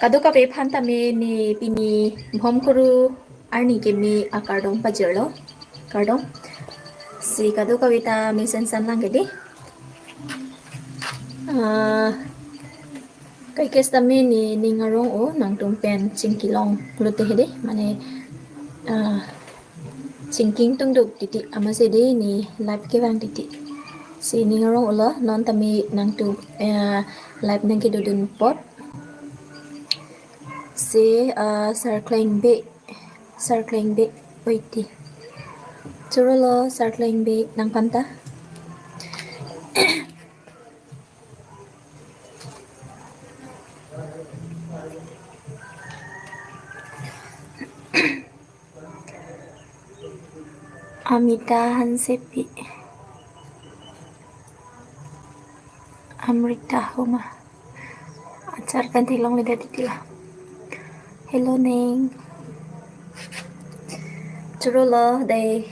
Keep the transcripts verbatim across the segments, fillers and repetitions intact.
Kadokave aphan tame ne pini Bhomkuru arni keme akardom pajirlo. Kardom. Si kadokave ta mesen san lang ke dei. Ah, kaiketa tame ne ning arong-o, nangtum pen chingki longlote he dei. Mane, ah, chingki tungduk titi amatsi dei ne live kevang titi. Si ning arong-olo, non tame nangtum, eh, live nangkedodun apot. Si, ah, Sarkleng Bey, Sarkleng Bey oiti. Chorolo Sarkleng Bey nangphan ta. Amita Hansepi. Amrita Homa. Achar pen theklongledet titi la. Hello, ning. Chorolo dei.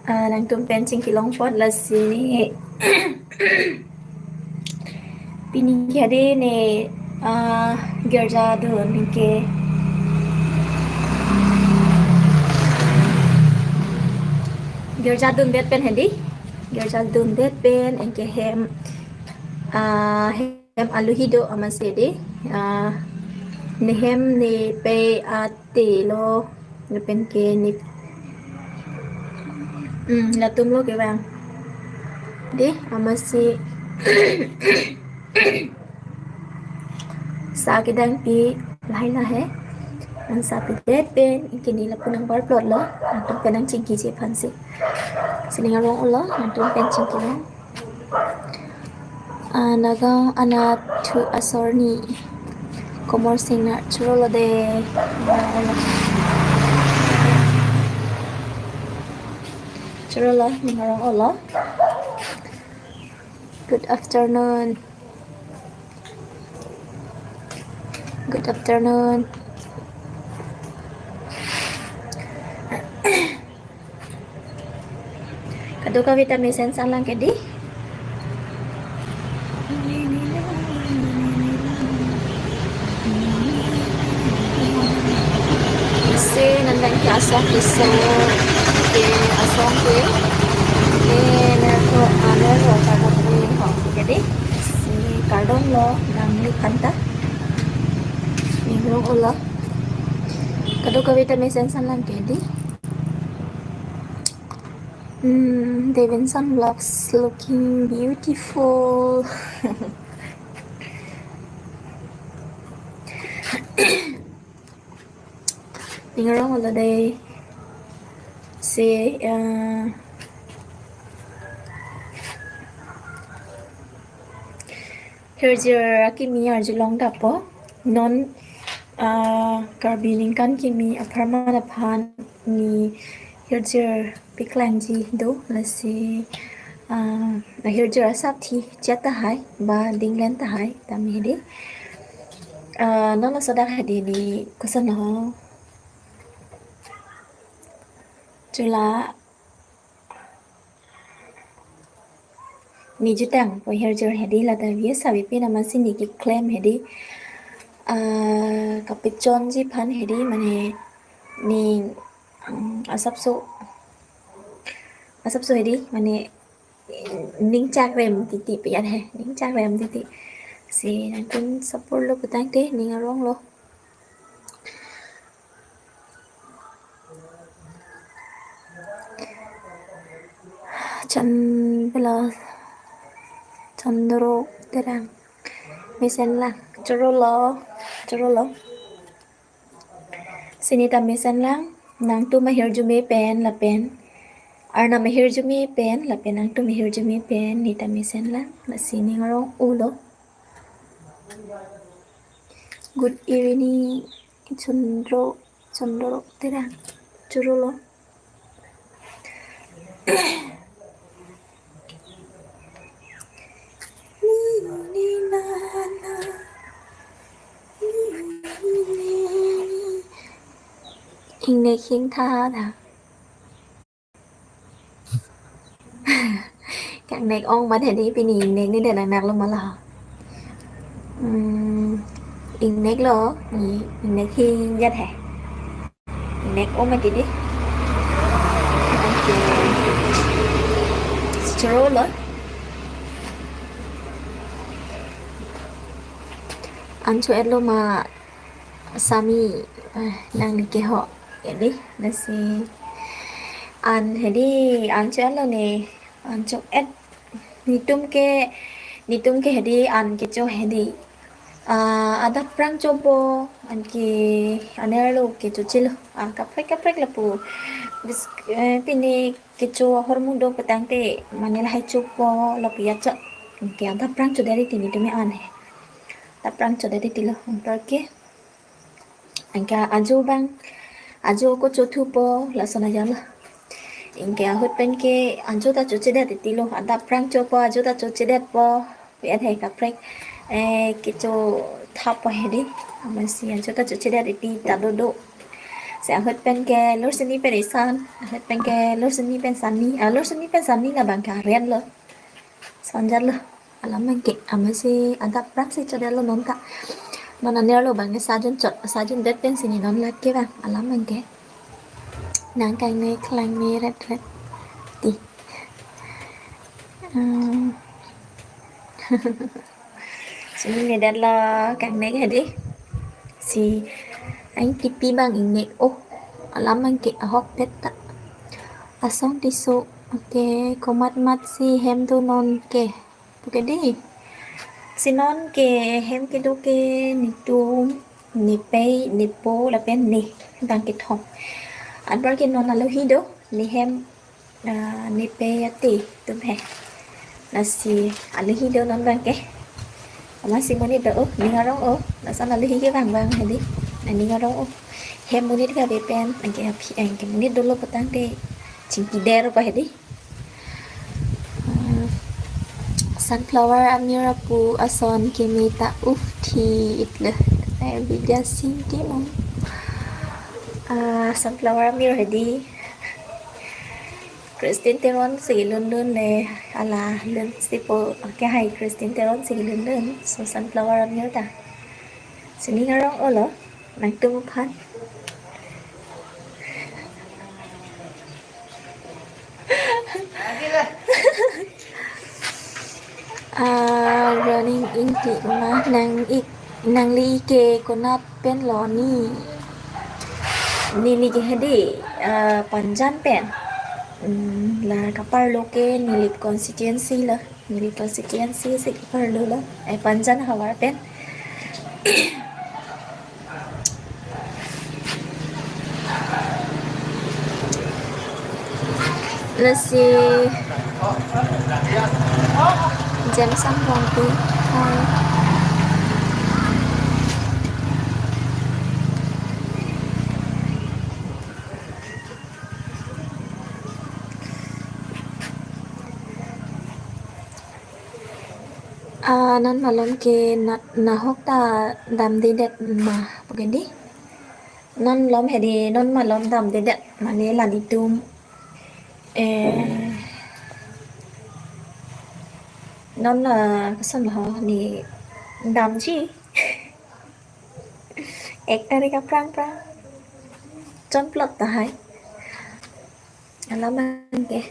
Ah, nangtum pen chingki long apot lasi ne. Pini ke dei ne, ah, girja dun ke. Girja dundet pen he dei. Girja dundet pen anke hem, ah, hem aluhi do amatsi dei. Ah, ne hem ne pei ate lo, ne pen ke ne, hmm, latum lo kevang. Dei, amatsi sa kedang pi lahai lahai. Nang sa pidet pen, anke ne lapu nangbar plot lo, nangtum pen nangchingkiji aphansi. Si ning arong-olo, nangtum pen chingki long. Ah, Nagaon anatthu asor ni Komor Singnar. Chorolo dei. Chorolo, ning arong-olo. Good afternoon. Good afternoon. Kadokave ta mesen san lang ke dei. Si nandang ke asong ke so, ke asong ke. Ne, ne ko, ane ko, kadokave ho ke dei. Si kardom lo, nangli phan ta. Ning arong-olo. Kadokave ta mesen san lang ke dei. Hmm, Devinson Vlogs looking beautiful. Ning arong-olo dei. Si, eh, hirjir akimi arjulong dapo. Non, ah, Karbi ningkan kimi apharman aphan ne hirjir paklangji do lasi, ah, ahirjir asap thi chet tahai ba dinglen tahai tame he dei. Ah, non laso adak he dei ne koson ho. Chula ne jutang po hirjir he dei, lata views avi pin amatsi ne keklem he dei. Ah, kapachonji aphan he dei, mane ne, mm, asapso, asapso he dei, mane ning chakrem titi pian he, ning chakrem titi. Si nangtum support lo putangte ning arong-lo. Chan bela Chandro Terang. Mesen lang. Chorolo. Chorolo. Si ne ta mesen lang. Nangtum ahirjume pen lapen Arnam ahirjume pen lapen nangtum ahirjume pen ne ta mesen lang. Lasi ning arong-olo. Good evening, Chandro, Chandro Terang. Chorolo. Ingnek hingtha da. Kangnek ong ban he dei, pini ingnek nedet nangnak lo ma la. Hmm. Ingnek lo, ni ingnek hingjat he. Ingnek o mati di. Anke choro lo. An cho-et lo ma sami, eh, nangli keho. Jadi, lasi an hedi, an cho-et lo ne, an cho-et. Netum ke, netum ke hedi an kecho hedi. Ah, adap prang chopo, anke anerlo kechochelo. Ah, kaprek kaprek lapu. Bis, eh, pine kecho ahormu do petangte, mane lahai chopo, lapu ya cho. Anke adap prang chodet titi netum an he. Adap prang chodet titi lo, anparke. Anke ajo abang, ajo ako chothupo, lason aja lo. Anke ahut pen ke ajo ta chochedet titi lo, adap prang chopo, ajo ta chochedetpo. Pu-et he kaprek, eh, kecho thappo hedi. Amatsi ajo ta chochedet titi ta dodo. Si ahut pen ke Lursini pen isan, ahut pen ke Lursini pen sani, ah, Lursini pen sani labang ke aren lo. Sanjat lo. Alam abang ke, amatsi adap prang si chodet lo non ta. Non anerlo abang ke sajun chot, sajun det pensi ne non lake abang. Alam abang ke. Nang kangne klangne ret ret. Ti. Hmm. Sini ne det lo kangne ke hedi. Si ang kipi abang ingnek. Oh, alam abang ke ahokpet ta. Asong Tisso, okay, komat mat si hem do non ke. Pu ke di. Si non ke hem kedo ke netum, nepei, nepo, lapen ne abang kethom. Anparke non alohi do, ne hem, ah, nepei ate atum he. Lasi alohi do non abang ke. Amatsi monit do, oh, ning arong, oh, lason alohi ke abang abang hedi. Ah, ning arong, oh. Hem monit ke ave pen, anke aphi, anke monit dolo petangte chingki derpo hedi. Ah, Sunflower Amir apu ason keme ta uf thi-et lo. Eh, Vidya Singh ti mo. Ah, Sunflower Amir hedi. Christine Teron si lun lun le, ala lun sipo, okay, hai Christine Teron si lun lun. So Sunflower Amir ta. Sini ning arong olo, nangtum aphan. Ah, running in ti ma nang ik, nangli ke konat pen lo ni. Neli ke hedi, ah, Panjan pen. Hmm, la kaparlo ke Nilip constituency lo. Nilip constituency si kaparlo lo. Eh, Panjan havar pen. Lasi Jameson Rongpi. Hai. Ah, non malom ke na, nahok ta damdedet ma, pu ke di. Non malom hedi, non malom damdedet, mane la netum, eh, non la, ah, koson ho, ne damji. Ek tarik aphrang aphrang. Chonplot tahai. Alam abang ke.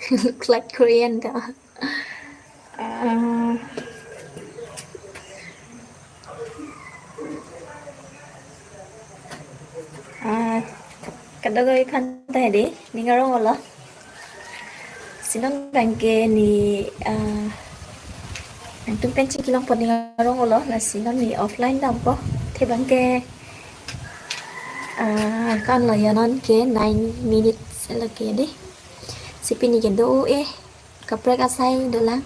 Look like Korean ta. Ah. Ah, kadokave aphan ta hedi, ning arong olo. Si non abang ke ne, ah, nangtum pen chingki longpo, ning arong olo, lasi non ne offline dampo. Athe abang ke, ah, kan lo ya, non ke nine minutes lo ke di. Si pini ke do-o eh, kaprek asai dolang.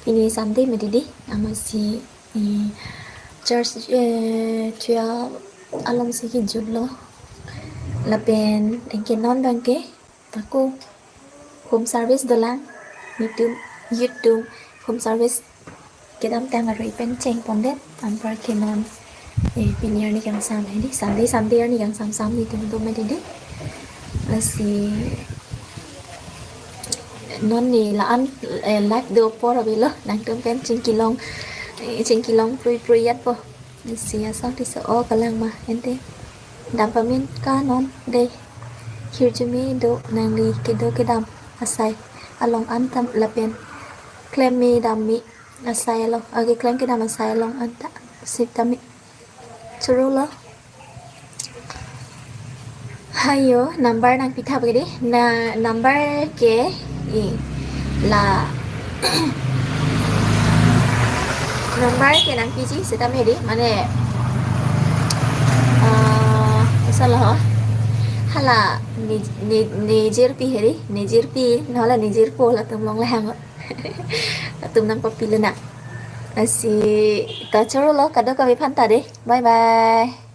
Pini Sunday mati di, amatsi, eh, church, eh, twelve along si kejut lo. Lapen anke non abang ke ako home service dolang. Netum youth atum home service kedamtang arui pen chengpondet, anparke non, eh, pini arni kangsam hedi, Sunday, Sunday arni kangsam sam netum do mati di. Lasi, Non ne la-an, eh, live do apor avelo, nangtum pen chingkilong, eh, chingkilong prui prui yat po. Lasi asong tiso o kalang ma ente. Dam pamin ka non de. Hirjume do nangli kedo kedam asai along an ta lapen klem me dam me asai along, ake klem kedam asai along an ta sip tame. Choro lo. Hayo, number nangpithap ke de. Na number ke, i, la number ke nangpiji setame de. Mane, ah, asal ho. Hala ni, ni, nejirpi heri, nejirpi, nola nejirpo latum along lahang. Latum nangpapi lena. Lasi ta choro lo, kadokave aphan ta de. Bye bye.